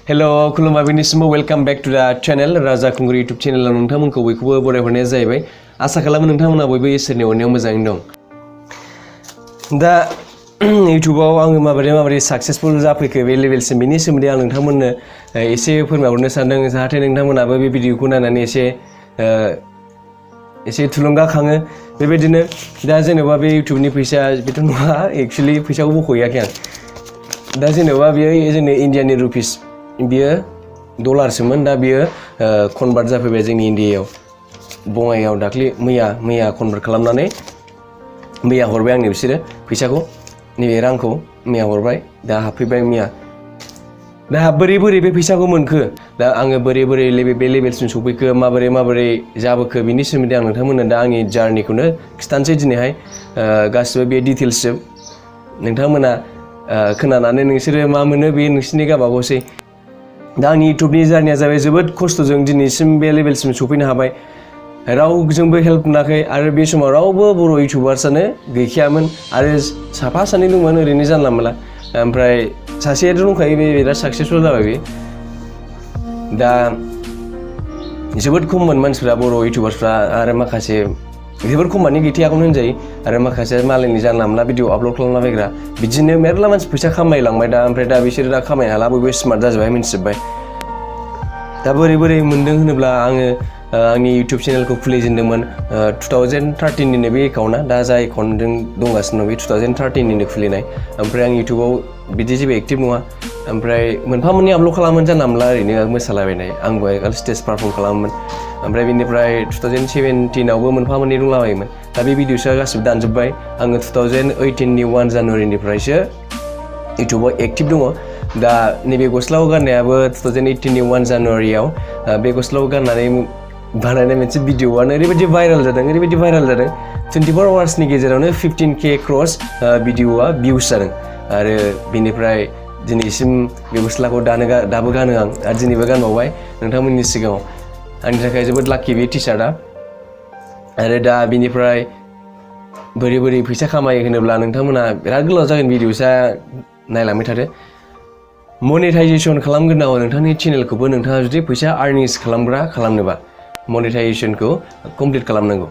hello खुलुमबाय बेनिसिमबो welcome back to द channel राजा खुंगुर यूट्यूब चैनल नोंथांमोनखौ बयखौबो बरायहरनाय जाहैबाय आसा खालामो नोंथांमोना बयबो इसोरनि अननायाव मोजाङैनो दं दा यूट्यूबाव आङो माबोरै सक्सेसफुल जाफैखो बे लेभेलसिम बेनि सोमोन्दै आं नोंथांमोननो एसे फोरमायहरनो सानदों जाहाथे नोंथांमोनाबो बे भिडिअखौ नायनानै एसे थुलुंगाखाङो बेबायदिनो दा जेनेबा बे यूट्यूबनि फैसा बेथ' नङा एक्चुअली फैसाखौ बख'याखै आं दा जेनेबा बेयो जोंनि इन्डियानि रुपिस बियो डलारसोमोन दा बियो कनभार्ट जाफैबाय जोंनि इन्डियायाव बङाइगाव दाख्लि मैया कनभार्ट खालामनानै मैया हरबाय आंनो बिसोरो फैसाखौ नैबे रांखौ मैया हरबाय दा हाबफैबाय मैया दा बोरै बे फैसाखौ मोनखो दा आङो बोरै बे लेभेलसिम सफैखो माबोरै जाबोखो बिनि सोमोन्दै आं नोंथांमोननो दा आंनि जार्निखौनो खिथानोसै दिनैहाय गासिबो बे डिटेल्सजों नोंथांमोना खोनानानै नोंसोरो मा मोनो बे नोंसिनि गावबागावसै दा आंनि यूट्यूबनि जार्निया जाबाय जोबोद खस्थ'जों दिनैसिम बे लेभेलसिम सफैनो हाबाय रावजोंबो हेल्प मोनाखै आरो बे समाव रावबो बर' यूट्यूबार्सआनो गैखायामोन आरो साफा सानै दंमोन ओरैनो जानला मोनला ओमफ्राय सासेयाथ' दंखायो बे बिराद साक्सेसफुल जाबाय बे दा जोबोद खममोन मानसिफ्रा बर' यूट्यूबार्सफ्रा आरो माखासे जोबोद खम माने गैथायाखौनो होनजायो आरो माखासे मालायनि जानला मोनला भिडिअ आपल'ड खालामलाबायग्रा बिदिनो मेरला मानसि फैसा खामायलांबाय दा ओमफ्राय दा बिसोरो दा खामायनो हाला बयबो स्मार्ट जाजोब्बाय मिन्थिजोब्बाय दा बोरै मोनदों होनोब्ला आङो आंनि यूट्यूब चेनेलखौ खुलिजेनदोंमोन 2013निनो बे एकाउन्टआ दा जाय एकाउन्टजों दंगासिनो दं बे 2013निनो खुलिनाय ओमफ्राय आं यूट्यूबाव बिदि जेबो एक्टिभ नङा ओमफ्राय मोनफा मोननै आपल'ड खालामोमोन जानला मोनला ओरैनो मोसालाबायनाय आंबो आगोल स्टेज पारफर्म खालामोमोन ओमफ्राय बेनिफ्राय 2017आवबो मोनफा मोननै दंलाबायोमोन दा बे भिडिअसआ गासिबो दानजोब्बाय आङो 2018नि 1 जानुवारिनिफ्रायसो यूट्यूबाव एक्टिभ दङ दा नैबे गस्लाखौ गाननायाबो 2018नि 1 जानुवारियाव बे गस्लाखौ गाननानै बानायनाय मोनसे भिडिअआनो ओरैबायदि भाइरेल जादों 24 आवार्सनि गेजेरावनो 15K क्रस भिडिअआ भिउस जादों आरो बेनिफ्राय दिनैसिम बे गस्लाखौ दाबो गानो आं आरो दिनैबो गानबावबाय नोंथांमोननि सिगाङाव आंनि थाखाय जोबोद लाखि बे टि-शार्टआ आरो दा बेनिफ्राय बोरै फैसा खामायो होनोब्ला नोंथांमोना बिराद गोलाव जागोन भिडिअसआ नायलांबाय थादो मनेटाइजेसन खालामग्रोनांगौ नोंथांनि चेनेलखौबो नोंथाङा जुदि फैसा आर्निंस खालामनोबा मनेटाइजेसनखौ कमप्लिट खालामनांगौ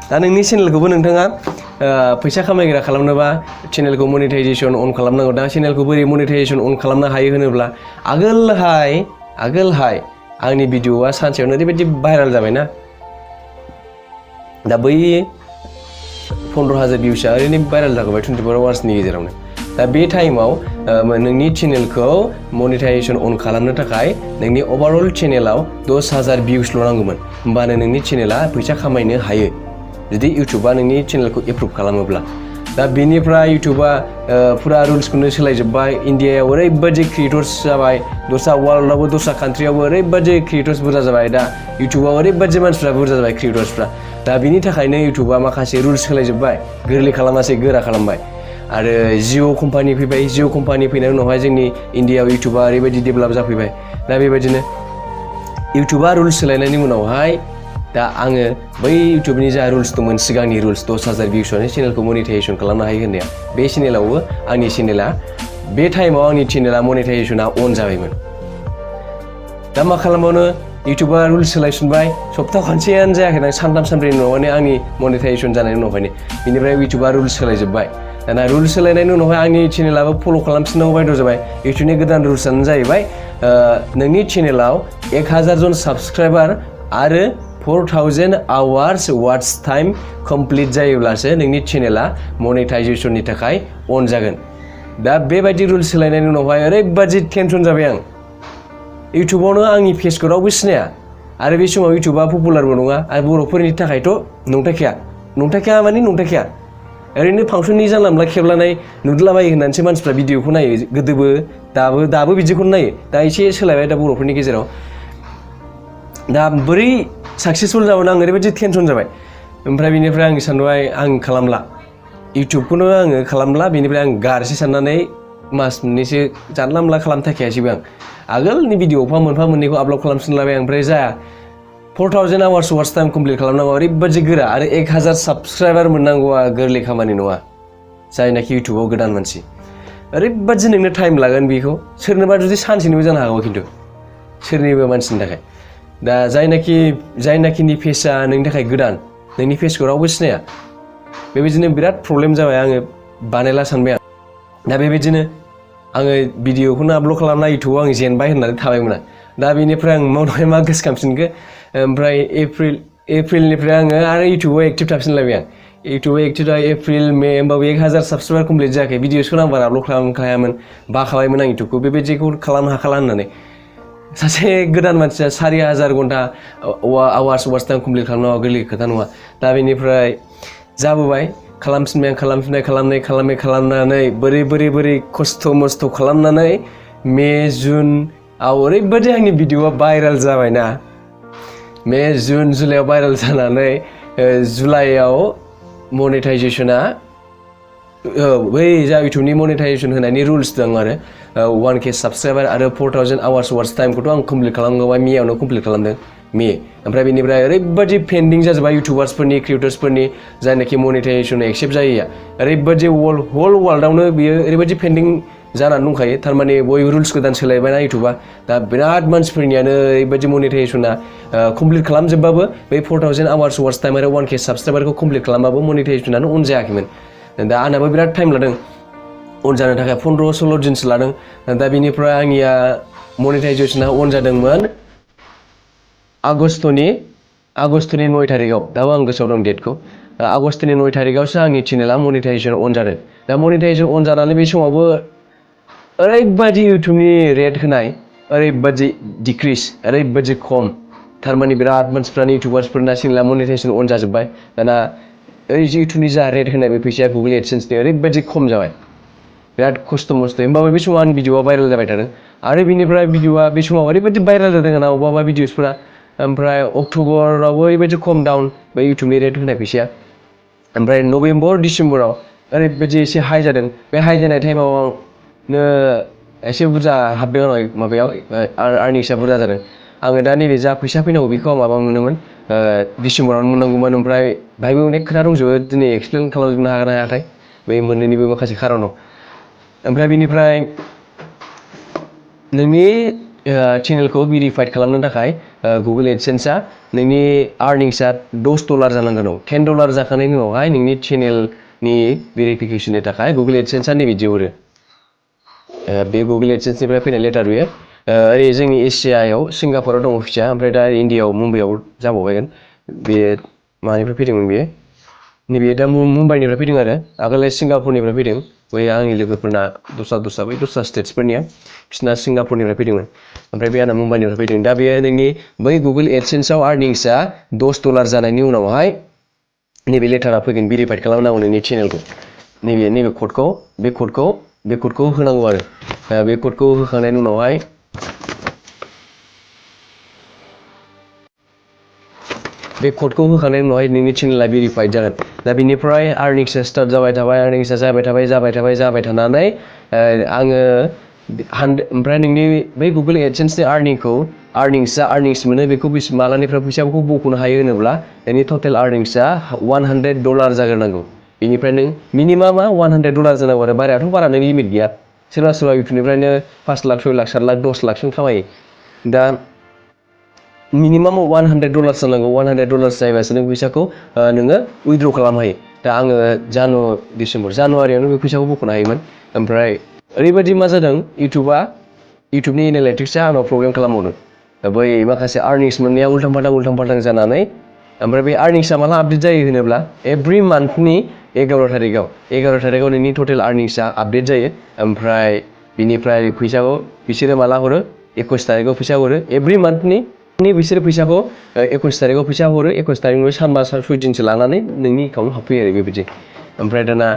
दा नोंनि चेनेलखौबो नोंथाङा फैसा खामायग्रा खालामनोबा चेनेलखौ मनेटाइजेसन अन खालामनांगौ दा चेनेलखौ बोरै मनेटाइजेसन अन खालामनो हायो होनोब्ला आगोलहाय आंनि भिडिअआ सानसेयावनो ओरैबायदि भाइरेल जाबायना दा बै 15,000 भिउसआ ओरैनो भाइरेल जागोबाय 24 आवार्सनि गेजेरावनो दा बे टाइमाव नोंनि चेनेलखौ मनेटाइजेसन अन खालामनो थाखाय नोंनि ओभारअल चेनेलाव 10,000 भिउसल' नांगौमोन होमबानो नोंनि चेनेला फैसा खामायनो हायो जुदि यूट्यूबा नोंनि चेनेलखौ एप्रुभ खालामोब्ला दा बेनिफ्राय यूट्यूबा फुरा रुल्सखौनो सोलायजोब्बाय इन्डियायाव ओरैबायदि क्रिएटर्स जाबाय दस्रा वर्ल्डआवबो दस्रा कान्ट्रियावबो ओरैबायदि क्रिएटर्स बुरजा जाबाय दा यूट्यूबाव ओरैबायदि मानसिफ्रा बुरजा जाबाय क्रिएटर्सफ्रा दा बिनि थाखायनो यूट्यूबा माखासे रुल्स सोलायजोब्बाय गोरलै खालामासै गोरा खालामबाय आरो जिअ कम्पानि फैबाय जिअ कम्पानि फैनायनि उनावहाय जोंनि इन्डियायाव यूट्यूबा ओरैबायदि डेभेलप जाफैबाय दा बेबायदिनो यूट्यूबा रुल्स सोलायनायनि उनावहाय दा आङो बै यूट्यूबनि जा रुल्स दंमोन सिगांनि रुल्स 10,000 भिउसआनो चेनेलखौ मनेटाइजेसन खालामनो हायो होननाया बे चेनेलावबो आंनि चेनेला बे टाइमाव आंनि चेनेला मनेटाइजेसना अन जाबायमोन दा मा खालामबावनो यूट्यूबा रुल्स सोलायफिनबाय सप्ता खनसेयानो जायाखै आं सानथाम सानब्रैनि उनावहाय आंनि मनेटाइजेसन जानायनि उनावहायनो बेनिफ्राय यूट्यूबा रुल्स सोलायजोब्बाय दाना रुल्स सोलायनायनि उनावहाय आंनि चेनेलाबो फल' खालामफिननांगौ बायद' जाबाय यूट्यूबनि गोदान रुल्सआनो जाहैबाय नोंनि चेनेलाव 1000 जन साबस्क्राइबार आरो 4000 आवार्स वाच टाइम कमप्लिट जायोब्लासो नोंनि चेनेला मनेटाइजेसननि थाखाय अन जागोन दा बेबायदि रुल्स सोलायनायनि उनावहाय ओरैबायदि टेनसन जाबाय आं यूट्यूबावनो आंनि पेजखौ रावबो सिनाया आरो बे समाव यूट्यूबा पपुलारबो नङा आरो बर'फोरनि थाखायथ' नंथाखाया ओरैनो फांसननि जानला मोनला खेबलानाय नुदलाबायो होननानैसो मानसिफ्रा भिडिअखौ नायो गोदोबो दाबो बिदिखौनो नायो दा एसे सोलायबाय दा बर'फोरनि गेजेराव दा बोरै सक्सेसफुल जाबानो आं ओरैबायदि टेनसन जाबाय ओमफ्राय बेनिफ्राय आं सानबाय आं खालामला यूट्यूबखौनो आङो खालामला बेनिफ्राय आं गारसै साननानै मास मोननैसो जानला मोनला खालामथाखायासैबो आं आगोलनि भिडिअ मोनफा मोननैखौ आपल'ड खालामफिनलाबाय ओमफ्राय जाया 4000 आवार्स वाच टाइम कमप्लिट खालामनांगौ ओरैबायदि गोरा आरो 1000 साबस्क्राइबार मोननांगौआ गोरलै खामानि नङा जायनाखि यूट्यूबाव गोदान मानसि ओरैबादि नोंनो टाइम लागोन बेखौ सोरनोबा जुदि सानसेनिबो जानो हागौ खिन्थु सोरनिबा मानसिनि थाखाय दा जायनाखिनि फेसआ नोंनि थाखाय गोदान नोंनि फेसखौ रावबो सिनाया बेबायदिनो बिराद प्रब्लेम जाबाय आङो बानायला सानबाय आं दा बेबायदिनो आङो भिडिअखौनो आपल'ड खालामना इउटुबाव आं जेनबाय होननानै थाबायमोन आं दा बेनिफ्राय आं मावनाय मा गोसोखांफिनखो ओमफ्राय एप्रिलनिफ्राय आङो आरो इउटुबाव एक्टिभ थाफिनलायबाय आं इउटुबाव एक्टिभ एप्रिल मे होमबाबो 1000 साबसक्राइबार कमप्लिट जायाखै भिडिअसखौनो आं बारा आपल'ड खालामखायामोन बाखाबायमोन आं इउटुबखौ बेबायदिखौ खालामनो हाखाला होननानै सासे गोदान मानसिया 4000 घन्टा आवार्स टाइम कमप्लिट खालामनांगौ गोरलै खोथा नङा दा बेनिफ्राय जाबोबाय खालामनानै बोरै खस्थ' मस्थ' खालामनानै मे जुनआव ओरैबायदि आंनि भिडिअआ भाइरेल जाबायना मे जुन जुलाइआव भाइरेल जानानै जुलाइआव मनेटाइजेसना बै जा इउटुबनि मनेटाइजेसन होनायनि रुल्स दं आरो 1K साबसक्राइबार आरो 4000 आवार्स टाइमखौथ' आं कमप्लिट खालामगौबा मेआवनो कमप्लिट खालामदों मे ओमफ्राय बेनिफ्राय ओरैबादि पेन्डिं जाजोब्बाय इउटुबार्सफोरनि क्रिएटर्सफोरनि जायनाखि मनेटाइजेसन एक्सेप्ट जायैया ओरैबादि हल वार्ल्डआवनो बियो ओरैबादि पेन्डिं जानानै दंखायो थारमाने बयबो रुल्स गोदान सोलायबायना इउटुबा दा बिराद मानसिफोरनियानो ओरैबायदि मनेटाइजेसना कमप्लिट खालामजोबबाबो बै 4000 आवार्स टाइम आरो 1K साबसक्राइबारखौ कमप्लिट खालामबाबो मनेटाइजेसनानो अन जायाखैमोन दा आंनाबो बिराद टाइम लादों अन जानो थाखाय 15-16 दिनसो लादों दा बेनिफ्राय आंनिया मनेटाइजेसना अन जादोंमोन आगष्टनि 9 तारिखआव दाबो आं गोसोआव दं डेटखौ आगष्टनि 9 तारिखआवसो आंनि चेनेला मनेटाइजेसन अन जादों दा मनेटाइजेसन अन जानानै बे समावबो ओरैबादि इउटुबनि रेट होनाय ओरैबादि डिक्रिस ओरैबादि खम थारमाने बिराद मानसिफ्रानो इउटुबार्सफोरना चेनेला मनेटाइजेसन अन जाजोब्बाय दाना ओइ इउटुबनि जा रेट होनाय बे फैसाया गुगोल एडसेन्सनि ओरैबादि खम जाबाय बिराद खस्थ' मस्थ'यै होमबाबो बे समाव आंनि भिडिअआ भाइरेल जाबाय थादों आरो बेनिफ्राय भिडिअआ बे समाव ओरैबादि भाइरेल जादों आंना अबेबा भिडिअसफोरा ओमफ्राय अक्ट'बरावबो ओरैबादि खम डाउन बै इउटुबनि रेट होनाय फैसाया ओमफ्राय नभेम्बर डिसेम्बराव ओरैबादि एसे हाइ जादों बे हाइ जानाय टाइमाव आंनो एसे बुरजा हाबदों आरो माबायाव आर्निंसआ बुरजा जादों आङो दा नैबे जा फैसा फैनांगौ बेखौ आं माबा मोनोमोन डिसेम्बरावनो मोननांगौमोन ओमफ्राय बाहायबो अनेक खोथा दंजोबो दिनै एक्सप्लेन खालामजोबनो हागोन ना हायाथाय बै मोननैनिबो माखासे खारन दं ओमफ्राय बेनिफ्राय नोंनि चेनेलखौ भेरिफाइड खालामनो थाखाय गुगोल एडसेन्सआ नोंनि आर्निंसआ $10 जानांगोन $10 जाखांनायनि उनावहाय नोंनि चेनेलनि भेरिफिकेसननि थाखाय गुगोल एडसेन्सआ नैबिदि हरो बे गुगोल एडसेन्सनिफ्राय फैनाय लेटार बेयो ओरै जोंनि एसियायाव सिंगापुराव दङ अफिसा ओमफ्राय दा इण्डियाआव मुम्बाइआव जाबावबायगोन बे मानिफ्राय फैदोंमोन बेयो नैबे दा मुम्बाइनिफ्राय फैदों आरो आगोल सिंगापुरनिफ्राय फैदों बै आंनि लोगोफोरना दस्रा स्टेट्सफोरनिया बिसिना सिंगापुरनिफ्राय फैदोंमोन ओमफ्राय बे आंना मुम्बाइनिफ्राय फैदों दा बेयो नोंनि बै गुगोल एडसेन्सआव आर्निंसआ $10 जानायनि उनावहाय नैबे लेटारा फैगोन भेरिफाइड खालामनांगौ नोंनि चेनेलखौ नैबे क'डखौ बे क'डखौ होनांगौ आरो बे क'डखौ होखांनायनि उनावहाय नोंनि चेनेला भेरिफाइड जागोन दा बेनिफ्राय आर्निंसआ स्टार्ट जाबाय थानानै आङो ओमफ्राय नोंनि बै गुगोल एडसेन्सनि आर्निंस मोनो बेखौ मालानिफ्राय फैसाखौ बख'नो हायो होनोब्ला नोंनि टटेल आर्निंसआ $100 जाग्रोनांगौ बेनिफ्राय नों मिनिमामा $100 जानांगौ आरो बारा नों लिमिट गैया सोरबा इउटुबनिफ्रायनो 5 लाख 6 लाख 7 लाख 10 लाखसिम खामायो दा मिनिमाम $100 जानांगौ $100 जायोबासो नों फैसाखौ नोङो उइथड्र खालामनो हायो दा आङो जानुवारियावनो बे फैसाखौ बख'नो हायोमोन ओमफ्राय ओरैबायदि मा जादों इउटुबनि एनालाइटिक्सआ आंनाव प्रब्लेम खालामबावदों बै माखासे आर्निंस मोननाया उल्थां फाल्थां जानानै ओमफ्राय बे आर्निंसआ माला आपडेट जायो होनोब्ला एभ्रि मान्थनि 11 तारिखआव नोंनि टटेल आर्निंसआ आपडेट जायो ओमफ्राय बिनिफ्राय फैसाखौ बिसोरो माला हरो 21 तारिखआव फैसा हरो एभ्रि मान्थनि बिसोरो फैसाखौ 21 तारिखआव फैसा हरो 21 तारिखनिफ्राय सानबा 6 दिनसो लानानै नोंनि एकाउन्टआव हाबफैयो आरो बेबायदि ओमफ्राय दाना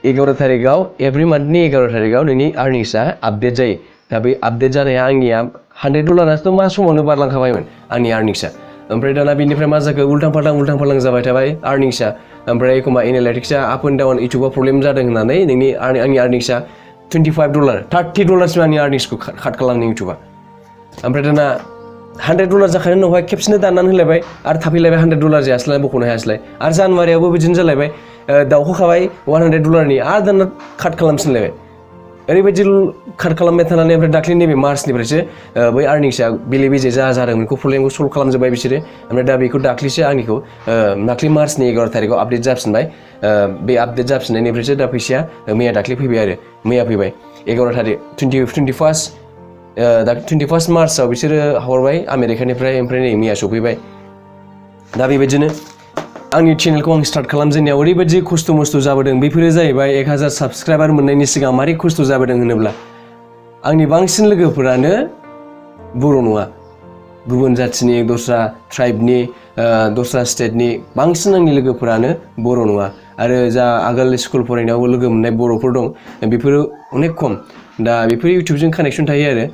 11 तारिखआव एभ्रि मान्थनि 11 तारिखआव नोंनि आर्निंसआ आपडेट जायो दा बे आपडेट जानाया आंनिया $100थ' मा समावनो बारलांखाबायमोन आंनि आर्निंसआ ओमफ्राय दाना बेनिफ्राय मा जाखो उल्थां फाल्थां जाबाय थाबाय आर्निंसआ ओमफ्राय एखमबा एनालाइटिक्सआ आप एन्ड डाउन इउटुबाव प्रब्लेम जादों होननानै आंनि आर्निंसआ $25 $30 आंनि आर्निंसखौ काट खालामनो इउटुबा ओमफ्राय दाना $100 जाखानायनि उनावहाय खेबसेनो दाननानै होलायबाय आरो थाफैलायबाय $100 जायासैलाय बख'नो हायासैलाय आरो जानुवारियावबो बिदिनो जालायबाय दाउखोखाबाय $100 आरो दाना काट खालामफिनलायबाय ओरैबायदि काट खालामबाय थानानै ओमफ्राय दाख्लै नैबे मार्चनिफ्रायसो बै आर्निंसआ बेले बेजे जादों बेखौ प्रब्लेमखौ सल्भ खालामजोब्बाय बिसोरो ओमफ्राय दा बेखौ दाख्लैसो आंनिखौ दाख्लै मार्चनि 11 थारिखआव आपडेट जाफिनबाय बे आपडेट जाफिननायनिफ्रायसो दा फैसाया मैया दाख्लै फैबाय आरो मैया फैबाय 11 थारिख 21 मार्चआव बिसोरो हरबाय आमेरिकानिफ्राय ओमफ्राय नै मैया सफैबाय दा बेबायदिनो आंनि चेनेलखौ आं स्टार्ट खालामजेननायाव ओरैबायदि खस्थ' मस्थ' जाबोदों बेफोरो जाहैबाय 1000 साबस्क्राइबार मोननायनि सिगां मारै खस्थ' जाबोदों होनोब्ला आंनि बांसिन लोगोफोरानो बर' नङा गुबुन जाथिनि दस्रा ट्राइबनि दस्रा स्टेटनि बांसिन आंनि लोगोफोरानो बर' नङा आरो जा आगोल स्कुल फरायनायावबो लोगो मोननाय बर'फोर दं बेफोरो अनेक खम दा बेफोर इउटुबजों कानेक्सन थायो आरो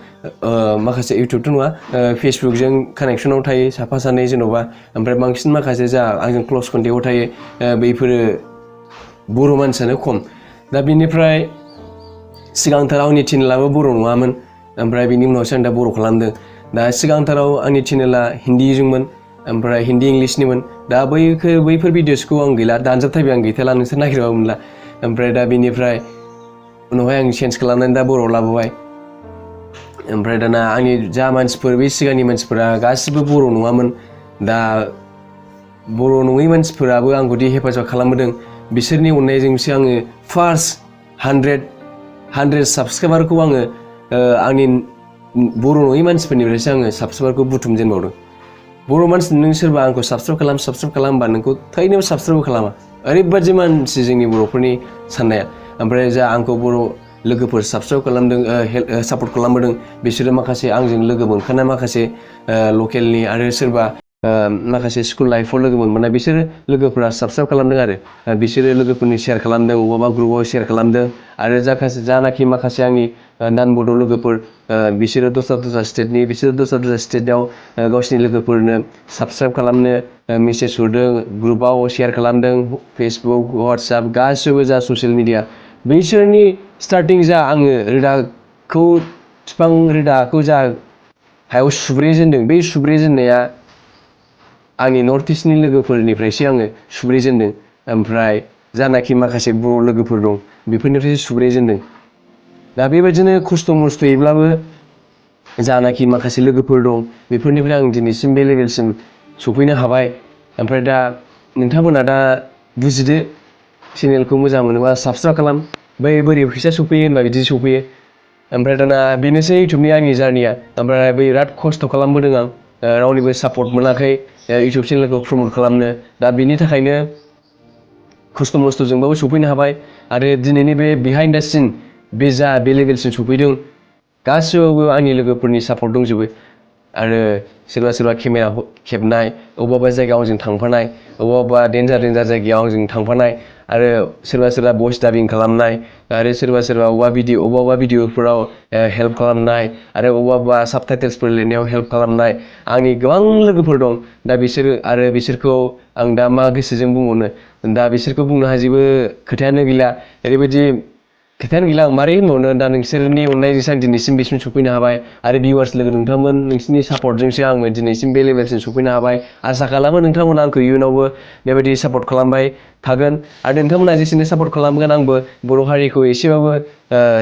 माखासे इउटुबथ' नङा फेसबुकजों कानेक्सनाव थायो साफा सानै जेन'बा ओमफ्राय बांसिन माखासे जा आंजों क्लस कन्टेक्टआव थायो बैफोरो बर' मानसियानो खम दा बेनिफ्राय सिगांथाराव आंनि चेनेलाबो बर' नङामोन ओमफ्राय बेनि उनावसो आं दा बर' खालामदों दा सिगांथाराव आंनि चेनेला हिन्दीजोंमोन ओमफ्राय हिन्दी इंलिशनिमोन दा बैफोर भिडिअसखौ आं गैला दानजोबथारबाय आं गैथारला नोंसोर नागिरबाबो मोनला ओमफ्राय दा बेनिफ्राय उनावहाय आं चेन्ज खालामनानै दा बर'आव लाबोबाय ओमफ्राय दाना आंनि जा मानसिफोर बे सिगांनि मानसिफोरा गासिबो बर' नङामोन दा बर' नङै मानसिफोराबो आंखौदि हेफाजाब खालामबोदों बिसोरनि अननायजोंसो आङो फार्स्ट 100 साबस्क्राइबारखौ आङो आंनि बर' नङै मानसिफोरनिफ्रायसो आङो साबस्क्राइबारखौ बुथुमजेनबावदों बर' मानसि नों सोरबा आंखौ साबस्क्राइब खालाम होनबा नोंखौ थारैनो साबस्क्राइबबो खालामा ओरैबादि मानसि जोंनि बर'फोरनि साननाया ओमफ्राय जा आंखौ बर' लोगोफोर साबस्क्राइब खालामदों सापर्ट खालामबोदों बिसोरो माखासे आंजों लोगो मोनखानाय माखासे लकेलनि आरो सोरबा माखासे स्कुल लाइफआव लोगो मोनबोनाय बिसोरो लोगोफोरा साबस्क्राइब खालामदों आरो बिसोरो लोगोफोरनि शेयार खालामदों अबावबा ग्रुपआव शेयार खालामदों आरो जानाखि माखासे आंनि नान बड' लोगोफोर बिसोरो दस्रा स्टेटनि बिसोरो दस्रा स्टेटआव गावसिनि लोगोफोरनो साबस्क्राइब खालामनो मेसेज हरदों ग्रुपआव शेयार खालामदों फेसबुक वाट्सएप गासिबो जा ससियेल मिडिया बिसोरनि स्टार्टिं जा आङो बिफां रोदाखौ जा हायाव सुब्रेजेनदों बे सुब्रेजेननाया आंनि नर्थ इस्टनि लोगोफोरनिफ्रायसो आङो सुब्रेजेनदों ओमफ्राय जानाखि माखासे बर' लोगोफोर दं बेफोरनिफ्रायसो सुब्रेजेनदों दा बेबायदिनो खस्थ' मस्थ'यैब्लाबो जानाखि माखासे लोगोफोर दं बेफोरनिफ्राय आं दिनैसिम बे लेभेलसिम सफैनो हाबाय ओमफ्राय दा नोंथांमोना दा बुजिदो चेनेलखौ मोजां मोनोबा साबस्क्राइब खालाम बोरै फैसा सफैयो होनबा बिदि सफैयो ओमफ्राय दाना बेनोसै इउटुबनि आंनि जार्निया ओमफ्राय बिराद खस्थ' खालामबोदों आं रावनिबो सापर्ट मोनाखै इउटुब चेनेलखौ प्रमट खालामनो दा बेनि थाखायनो खस्थ' मस्थ'जोंबाबो सफैनो हाबाय आरो दिनैनि बे बिहाइन्ड दा सिन बे लेभेलसिम सफैदों गासिबावबो आंनि लोगोफोरनि सापर्ट दंजोबो आरो सोरबा केमेरा खेबनाय अबेबा जायगायाव आंजों थांफानाय अबेबा डेन्जार जायगायाव आंजों थांफानाय आरो सोरबा भइस डाबिं खालामनाय आरो सोरबा अबेबा भिडिअफोराव हेल्प खालामनाय आरो अबेबा साबटाइटेल्सफोर लिरनायाव हेल्प खालामनाय आंनि गोबां लोगोफोर दं दा बिसोरखौ आं दा मा गोसोजों बुंबावनो दा बिसोरखौ बुंनो जेबो खोथायानो गैला ओरैबायदि खोथायानो गैला आं मारै होनबावनो दा नोंसोरनि अननायजोंसो आं दिनैसिम बेसिम सफैनो हाबाय आरो भिउवार्स लोगो नोंथांमोन नोंसिनि सापर्टजोंसो आंबो दिनैसिम बे लेभेलसिम सफैनो हाबाय आसा खालामो नोंथांमोना आंखौ इयुनावबो बेबायदि सापर्ट खालामबाय थागोन आरो नोंथांमोना जेसेनो सापर्ट खालामगोन आंबो बर' हारिखौ एसेबाबो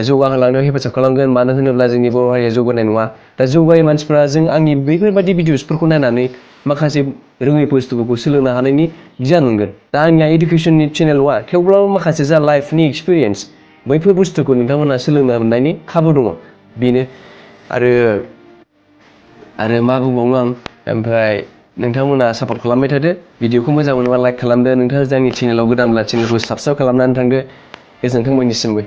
जौगाहोलांनायाव हेफाजाब खालामगोन मानो होनोब्ला जोंनि बर' हारिया जौगानाय नङा दा जौगायै मानसिफ्रा जों आंनि बैफोरबायदि भिडिअसफोरखौ नायनानै माखासे रोङै बुस्थुफोरखौ सोलोंनो हानायनि गियान मोनगोन दा आंनिया इडुकेसननि चेनेल नङा थेवब्लाबो माखासे जा लाइफनि एक्सपिरियेन्स बैफोर बुस्थुखौ नोंथांमोना सोलोंनो मोननायनि खाबु दङ बेनो आरो मा बुंबावनो आं ओमफ्राय नोंथांमोना सापर्ट खालामबाय थादो भिडिअखौ मोजां मोनोबा लाइक खालामदो नोंथाङा जोंनि चेनेलाव गोदानब्ला चेनेलखौ साबस्क्राइब खालामनानै थांदो गोजोन्थों बयनिसिमबो